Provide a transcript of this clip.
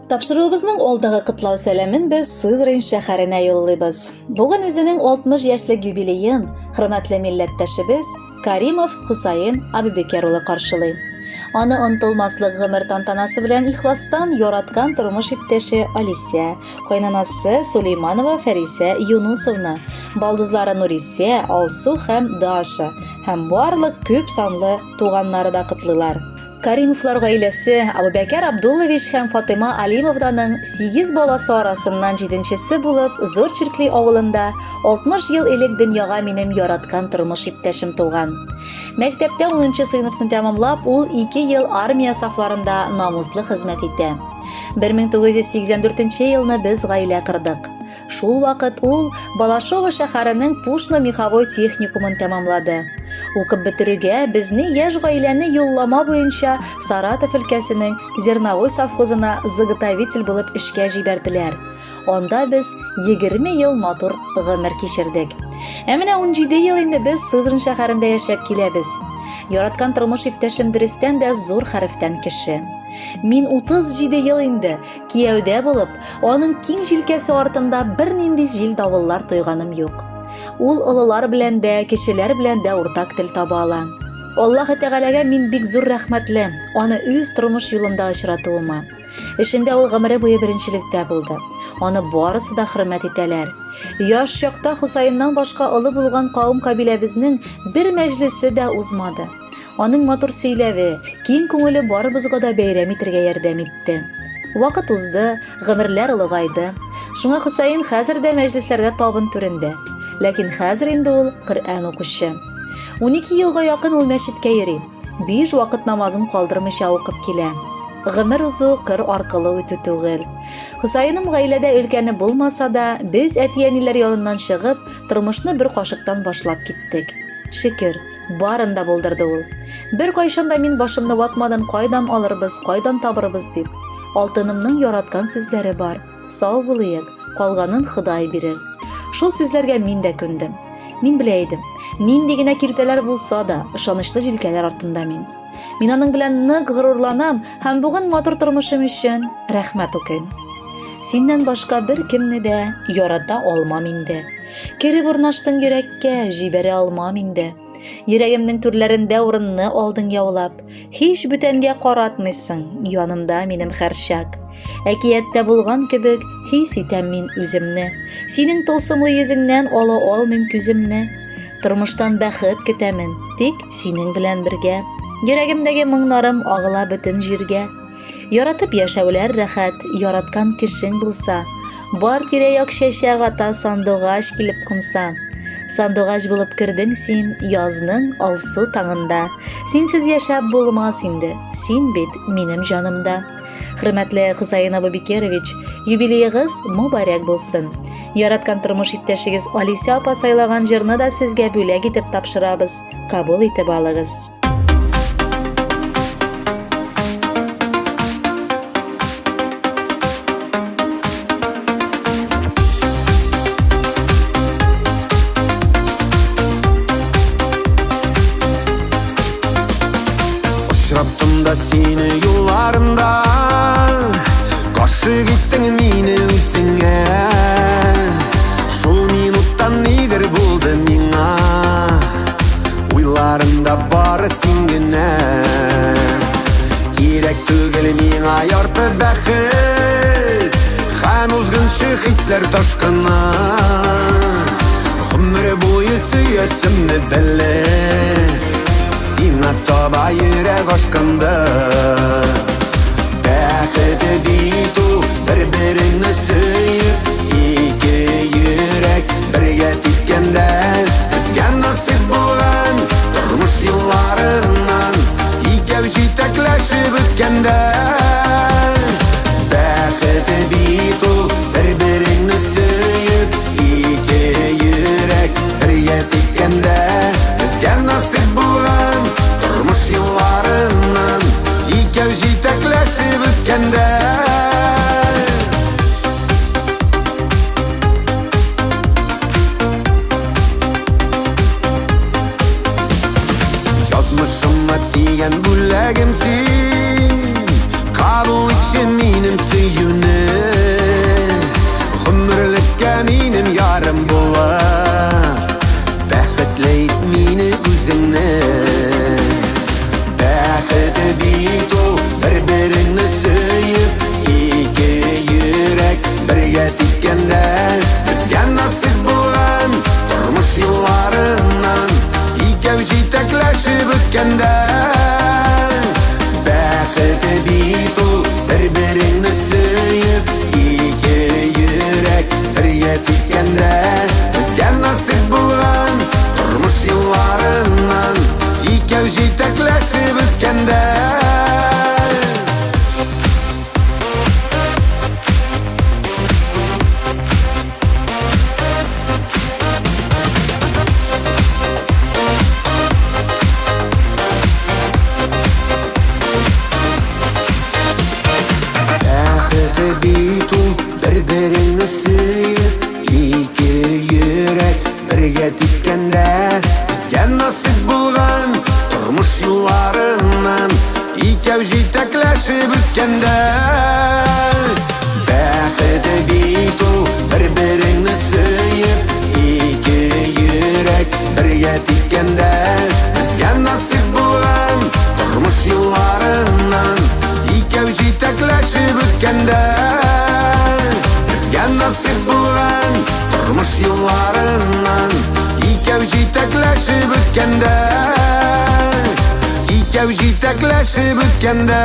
Тапшыруыбызның алдагы котлау сәламен без Сызрань шәһәренә юллыйбыз. Бүген үзенең 60 яшьлек юбилеен хөрмәтле милләттәшебез Каримов Хусаин Абибекер улы каршылый. Аны онытылмаслык гомер тантанасы белән ихластан яраткан тормыш иптәше Алисә, кайнанасы Сулейманова Фәрисә Юнусовна, балдызлары Нурисә, Алсу һәм Даша һәм барлык күп санлы туганнары да котлыйлар. Каримовлар гаиләсе Абубәкәр Абдуллович һәм Фатыйма Алимовнаның сигез баласы арасыннан җиденчесе булып, Зур Чиркли авылында 60 ел элек дөньяга минем яраткан тормыш иптәшем туган. Мәктәптә унынчы сыйныфны тәмамлап, ул ике ел армия сафларында намуслы хезмәт итә. 1984 елны без гаилә кордык. Шул вакыт ул Балашово шәһәренең пушно-меховой техникумын тәмамлады. Укып бетерүгә безне яшь гаиләне юллама буенча Саратов өлкәсенең Зерновой совхозына заготовитель булып эшкә җибәрделәр. Анда без 20 ел матур гомер кичердек. Ә менә 17 ел инде без Сызрань шәһәрендә яшәп киләбез. Яраткан тормыш иптәшем дөрестән дә зур хәрефтән кеше. Мин 37 ел инде Кияүдә булып, аның киң җилкәсе артында бернинди җил-давыллар тойганым юк. Ул олылар белән дә, кечеләр белән дә уртак тел таба ала. Аллаһы Тәгаләгә мин бик зур рәхмәтле, аны үз тормыш юлымда очратуыма. Эшендә ул гомере буе беренчелектә булды. Аны барысы да хөрмәт итәләр. Яшь чакта Хусаиннан башка олы булган кавым-кабиләбезнең бер мәҗлесе дә узмады. Аның матур сөйләве, киң күңеле барыбызга да бәйрәм итергә ярдәм итте. Вакыт узды, гомерләр олыгайды. Шуңа Хөсәен хәзер дә мәҗлесләрдә табын түрендә. Ләкин хәзер инде ул Коръән укучы. 12 елга якын ул мәчеткә йөри. Биш вакыт намазын калдырмыйча укып килә. Гомер узу кыр аркылы үтү түгел. Хөсәеным гаиләдә өлкәне булмаса да, без әти-әниләр яныннан чыгып, тормышны бер кашыктан башлап киттек. Шөкер, Барын да булдырды ул. Беркайчан да мин башымны ватмадым, кайдан алырбыз, кайдан табырбыз дип. Алтынымның яраткан сүзләре бар. Сау булыйк, калганын Ходай бирер. Шул сүзләргә мин дә күндем. Мин белә идем, нинди генә киртәләр булса да, ышанычлы җилкәләр артында мин. Мин аның белән нык горурланам һәм бүген матур тормышым өчен рәхмәт укыйм. Синнән башка бер кемне дә ярата алмам инде. Кереп урнаштың йөрәккә, җибәрә алмам инде. Йөрәгемнең түрләрендә урынны алдың яулап. Һич бүтәнгә каратмыйсың, янымда минем һәрчак. Әкияттә булган кебек хис итәм мин үземне. Синең тылсымлы йөзеңнән ала алмыйм күземне. Тормыштан бәхет көтәмен, тик синең белән бергә. Йөрәгемдәге моңнарым агыла бөтен җиргә. Яратып яшәүләр рәхәт, яраткан кешең булса. Бар тирә-як чәчәк ата, сандугач килеп кунса. Сандугач булып кердең син язның алсу таңында. Синсез яшәп булмас инде, син бит минем җанымда. Хөрмәтле Хусаин Абубекерович, юбилеегыз мөбарәк булсын. Яраткан тормыш иптәшегез Алисә апа сайлаган җырны да сезгә бүләк итеп тапшырабыз. Кабул итеп алыгыз. Очраттым да сине юлларымда Гашыйк иттең мине үзеңә Шул минуттан нидер булды миңа Уйларымда бары син генә Кирәк түгел миңа ярты бәхет Һәм узгынчы хисләр ташкыны Гомер буе сөясемне белеп Сиңа таба йөрәк ашкынды Бәхет бит ул бер-береңне сөеп Ике йөрәк бергә типкәндә Безгә насыйп булган тормыш юлларыннан Икәү җитәкләшеп үткәндә Бәхет бит ул бер-береңне сөеп Ике йөрәк бергә типкәндә Безгә насыйп булган тормыш юлларыннан Икәү җитәкләшеп үткәндә Язмышыма тигән бүләгем син Кабул итче минем сөюне. җитәкләшеп үткәндә. Бәхете бит ул бер-береңне сөеп, ике йөрәк бергә типкәндә. Безгә насыйп булган тормыш юлларыннан икәү җитәкләшеп үткәндә. Бәхете бит ул бер-береңне сөеп, ике йөрәк бергә типкәндә. Безгә насыйп булган тормыш юлларыннан икәү җитәкләшеп үткәндә. Безгә насыйп булган тормыш юлларыннан икәү җитәкләшеп үткәндә. Икәү җитәкләшеп үткәндә.